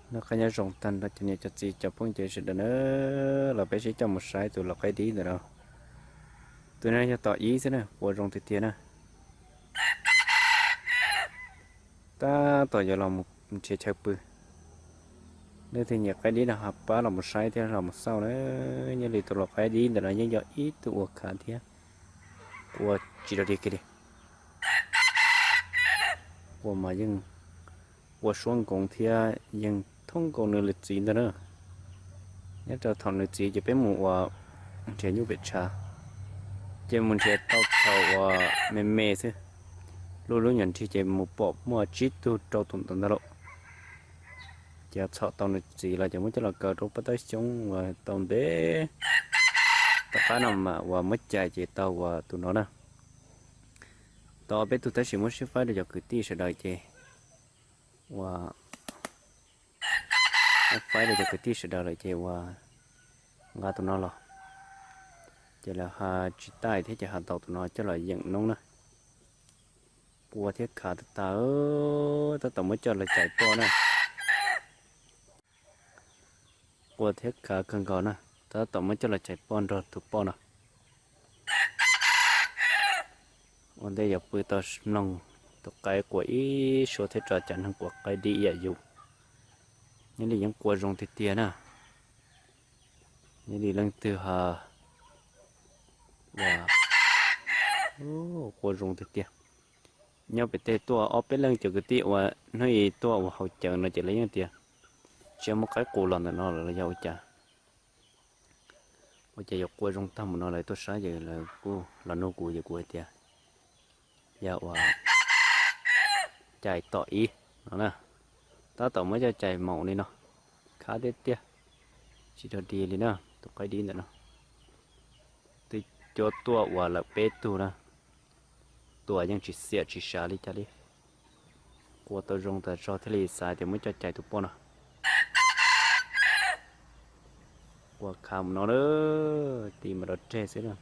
Noj qab nyob zoo tag nrho cov niam cov txiv cov phooj ywg sawv daws na, los peb sib coj mus saib tus lau qaib dib ntawm no. Tus no yog tom ib xwb na, qua zoo tiag tiag na. Tab tom yuav los mus nrhiav chaw pw. Leej twg nyiam qaib dib no ho pab los mus saib thiab los mus xauj na. Nyob li tus lau qaib dib ntawm no yeej yog ib tug ua khav thiab qua tsis dog dig kiag li. Qua mas yeej qua suab nkoos thiab yeej thoob nkaus nws lub txiv ntag na. Nyob rau thaum nws txiv ces peb mus ua nrhiav nyuj pem tshav, ces mus nrhiav tau thaum uas me me xwb. Lub lub nyuam nrig ces mus pom muaj tsib tug rau tus ntawd ntag lauj. Ces txhom tau nws txiv los ces muab coj los kaw rau pab tab xyoob uas tau ntev. Tom qab no mas uas muab cais ces tau uas tus no na. Tau peb tug tab sis muab sib faib rau cov kwv tij sawv daws ces uas muab faib rau cov kwv tij sawv daws lawm ces uas nqa tus no los, ces lawv ho tsis taij thiab ces ho tau tus no coj los yeem noob na. Qua thiab khav tag tag, tab tom muab coj los cais poj na. Qua thiab khav kawg nkaus na, tab tom muab coj los cais poj nrog tus poj no. Ua ntej yuav pw tau mloog tus qaib qua ib suab thiab tso cas neeg qua qaib dib ib yam yus. Nyob li yeej qua zoo tiag tiag na. Nyob li leej twg ho qua zoo tiag tiag. Nyob pem tej tuaj ob peb leej cov kwv tij uas hnub i tuaj ua haus cawv no ces lawv yeej tias tsis muaj qaib qus los ntawm no los yog ua cas. Ua cas yuav qua zoo tag mus no lawv tuaj saib ces lawv kuj los nug kuv ces kuv hais tias yog uas cais tom ib no na, tab tom muab coj cais maum li no, khav tiag tiag, tsis dog dig li na tus qaib dib ntawm no. Twb cuab tuaj ua lawm peb tug na, tua yeej tsis xiam tsis sav li cas li. Qua tau zoo tas zog thiaj li xav tias muab coj cais tus poj no. Qua khav mus no na, ti mas rov reg xwb na.